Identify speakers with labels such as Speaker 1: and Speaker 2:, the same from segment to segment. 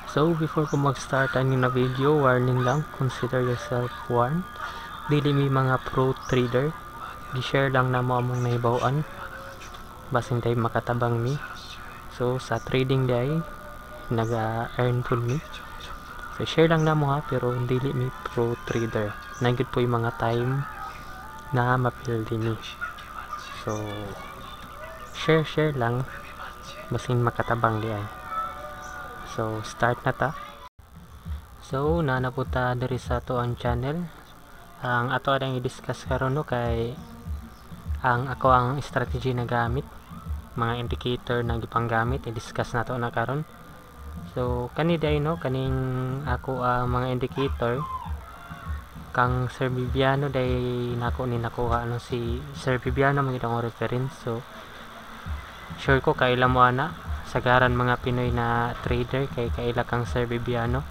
Speaker 1: So before ko mag-start ani na video, warning lang, consider yourself warned. Dili mi mga pro trader. Gi-share lang namo among nahibaw-an. Basin tay makatabang mi. So sa trading day naga-earn pud mi. So share lang namo ha, pero dili mi pro trader. Naa gyud po yung mga time na mapildi mi. So share share lang basin makatabang di ay. So start na ta. So naa na po ta diri sa ato ang channel. Ang ato ang i-discuss karon no kay ang ako ang strategy na gamit, mga indicator na gipanggamit, i-discuss nato na karon. So kani day no, kaning ako ang mga indicator kang Sir Bibiano day nako ni nakuha no, si Sir Bibiano man gyud ang reference. So sure ko kaila mo ana sagaran mga Pinoy na trader kay kaila kang Sir Bibiano.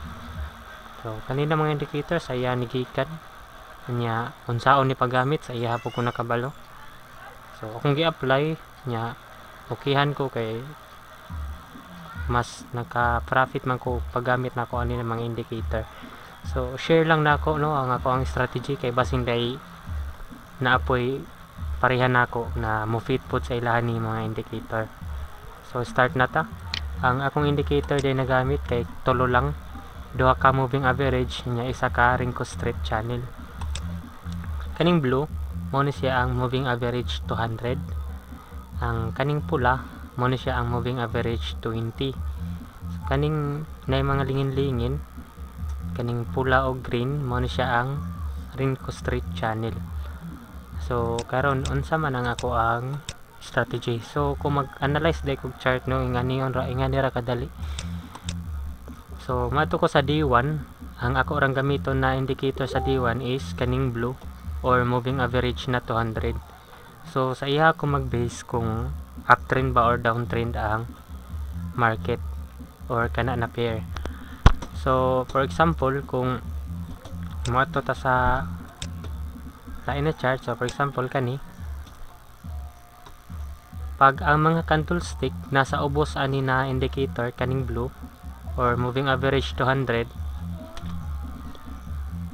Speaker 1: So kanina mga indicator sa iya ni gikan nya unsaon ni paggamit sa iya po ko nakabalo. So akong gi-apply nya okayhan ko kay mas naka-profit man ko paggamit nako ani ng mga indicator. So share lang nako no ang ako ang strategy kay basin day naapoy pareha nako na mo fit pod sa ilahan ni mga indicator. So start na ta. Ang akong indicator day nagamit kay tulo lang, duha ka moving average nya isa ka Renko Street channel. Kaning blue mo ni siya ang moving average 200. Ang kaning pula mo ni siya ang moving average 20. So, kaning nay mga lingin-lingin, kaning pula o green mo ni siya ang Renko Street channel. So karon unsa man ang ako ang strategy. So kung mag-analyze day kog chart no, ingani ra, ingani ra kadali. So mato ko sa D1, ang ako rang gamiton na indicator sa D1 is kaning blue or moving average na 200. So sa iya ako mag-base kung uptrend ba or downtrend ang market or kana na pair. So for example, kung moadto ta sa lain na chart, so for example kani, pag ang mga candlestick nasa ubos ani na indicator kaning blue or moving average 200,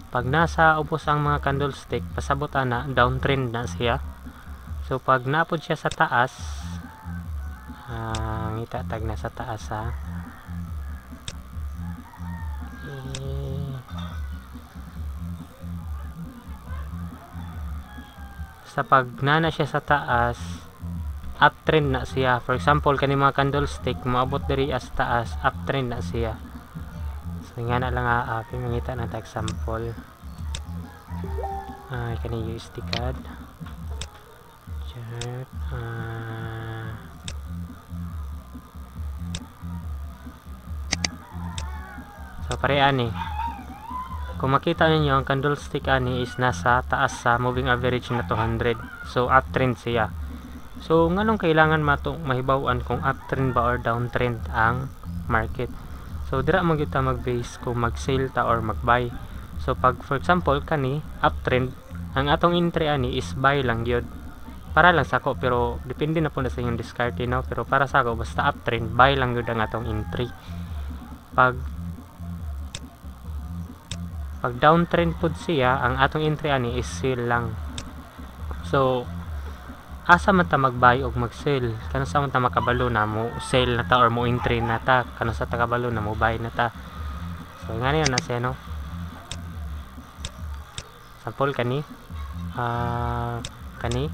Speaker 1: pag nasa ubos ang mga candlestick pasabot ana downtrend na siya. So pag napod siya sa taas, ngita tag nasa taas ha, sa pag nana siya sa taas, uptrend na siya. For example kani mga candlestick moabot diri as taas, uptrend na siya. So nga na lang mangita na ta example. Ay kani USD CAD chart. So pare ani, kung makita ninyo ang candlestick ani is nasa taas sa moving average na 200. So uptrend siya. So nganong kailangan matong mahibaw-an kung uptrend ba or downtrend ang market? So dira man gyud ta mag-base kung mag-sell ta or mag-buy. So pag for example kani uptrend, ang atong entry ani is buy lang gyud. Para lang sako, pero depende na po na sa inyong diskarte no, pero para sa ako basta uptrend, buy lang gyud ang atong entry. Pag downtrend pud siya, ang atong entry ani is sell lang. So asa man ta mag-buy og mag-sell? Kanus-a man ta makabalo na mo sell na ta or mo entry na ta? Kanus-a ta kabalo na mo buy na ta? So ngani na siya no. Sample kani, kani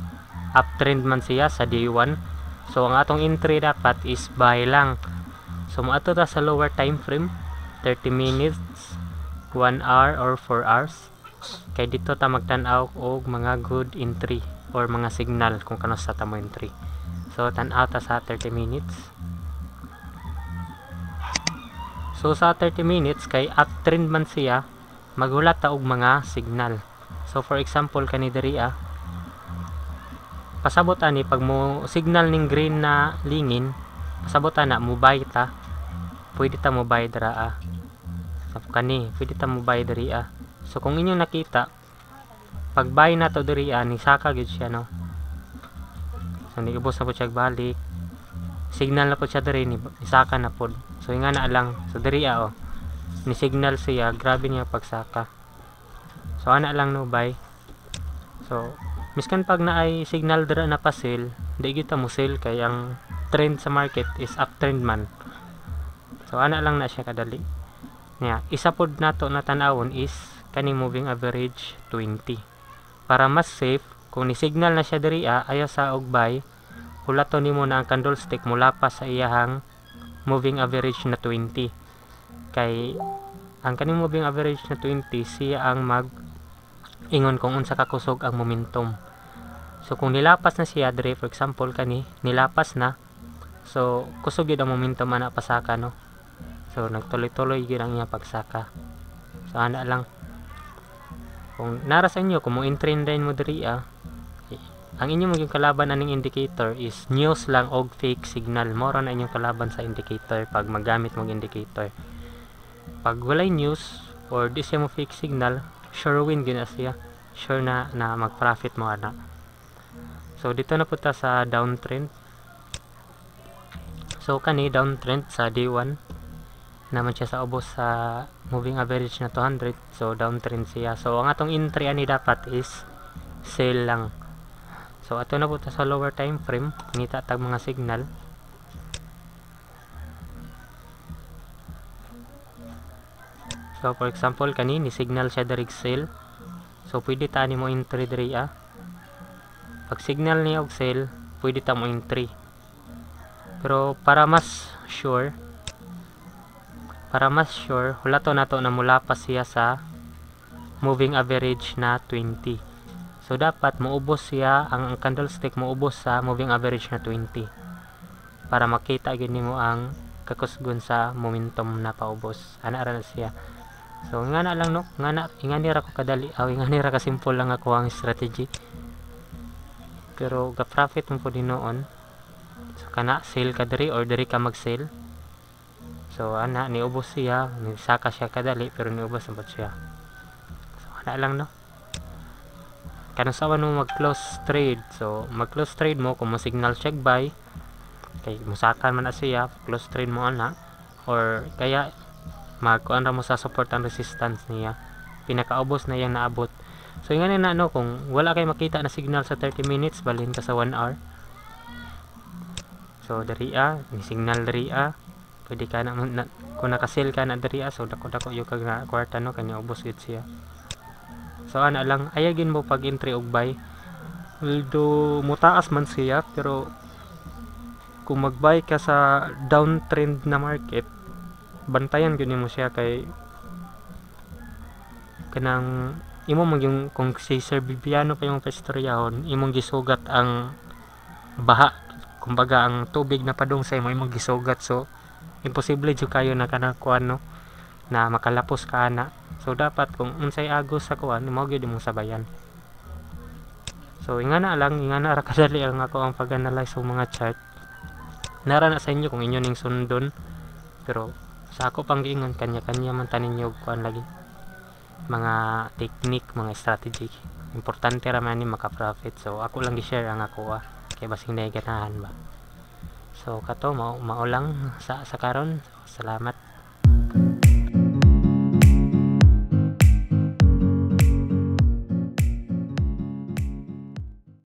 Speaker 1: uptrend man siya sa D1. So ang atong entry dapat is buy lang. So moadto ta sa lower time frame, 30 minutes, 1 hour or 4 hours. Kay dito ta magtan-aw og mga good entry or mga signal kung kanus-a ta mo entry. So tan-aw ta sa 30 minutes. So sa 30 minutes kay uptrend man siya, maghulat ta og mga signal. So for example kani diri pasabot ani pag mo signal ning green na lingin, pasabot ana mo buy ta. Pwede ta mo buy dira. So kani pwede ta mo buy diri. So kung inyong nakita pag buy na to diri ni saka gyud siya no. So niubos na po siya balik. Signal na pod siya diri, ni saka na pod. So ingana lang. So diri oh, ni signal siya, grabe niya pagsaka. So ana lang, no, buy. So miskan pag naay signal dira na pa sell, di kita mo sell kay ang trend sa market is uptrend man. So ana lang na siya kadali. Nya, isa pod nato na tan-awon is kaning moving average 20. Para mas safe, kung ni signal na siya diri ayaw sa og buy, hulaton nimo na ang candlestick mulapas sa iyahang moving average na 20. Kay ang kaning moving average na 20, siya ang mag ingon kung unsa ka kusog ang momentum. So kung nilapas na siya diri, for example kani nilapas na, so kusog gyud ang momentum ana pasaka, no. So nagtuloy-tuloy gyud ang iyang pagsaka. So ana lang. Kung nara sa inyo, kung mo entry din mo diri ang inyong maging kalaban aning indicator is news lang og fake signal. Mao na inyong kalaban sa indicator pag magamit mong indicator. Pag walay news or di siya mo fake signal, sure win gyud na siya. Sure na na mag-profit mo ana. So dito na po ta sa downtrend. So kani downtrend sa D1 naman siya sa ubos sa moving average na 200, so downtrend siya. So ang atong entry ani dapat is sell lang. So ato na po ta sa lower time frame, ngita tag mga signal. So for example kani ni signal siya diri sell, so pwede ta ani mo entry diri Pag signal niya og sell, pwede ta mo entry. Pero para mas sure, hulato nato na mulapas siya sa moving average na 20. So dapat muubos siya, ang candlestick muubos sa moving average na 20 para makita gyud nimo ang kakusgon sa momentum na paubos. Ana ra na siya. So ngana lang, no, ngana ingani ra ko kadali, aw ingani ra ka simple lang ako ang strategy. Pero ga profit mo pud hinuon. So kana sell ka diri or diri ka mag-sell. So ana niubos siya, nisaka siya kadali pero niubos na pud siya. So ana lang, no. Kanus-a mo mag-close trade. So mag-close trade mo kung mo signal check buy kay musaka man na siya, close trade mo ana, or kaya magkuan ra mo sa support and resistance niya, pinakaubos na iyang naabot. So ingani na, no, kung wala kay makita na signal sa 30 minutes, balhin ka sa 1 hour. So diri ni signal diri pwede ka na, kung naka-sell ka na diri so dako-dako yung kag na kwarta, no, kanya ubos gid siya. So ana lang, ayagin mo pag entry og buy. Although mutaas man siya, pero kung mag-buy ka sa downtrend na market, bantayan gyud nimo siya kay kanang imo man yung kung si Sir Bibiano pa yung paistoryahon, imong gisugat ang baha, kumbaga ang tubig na padung sa imo, imong gisugat. So imposible jud kayo na kanang kuan, no, na makalapos ka ana. So dapat kung unsay agos sa kuan, mao gyud imong sabayan. So ingana lang, ingana ra kadali ang ako ang pag-analyze sa mga chart. Nara na sa inyo kung inyo ning sundon, pero sa ako pang giingon, kanya-kanya man tanin ninyo kuan lagi mga technique, mga strategy. Importante ra man ni maka-profit. So ako lang gi-share ang ako kay basing naay ganahan ba. So kato mao lang sa karon. So, salamat.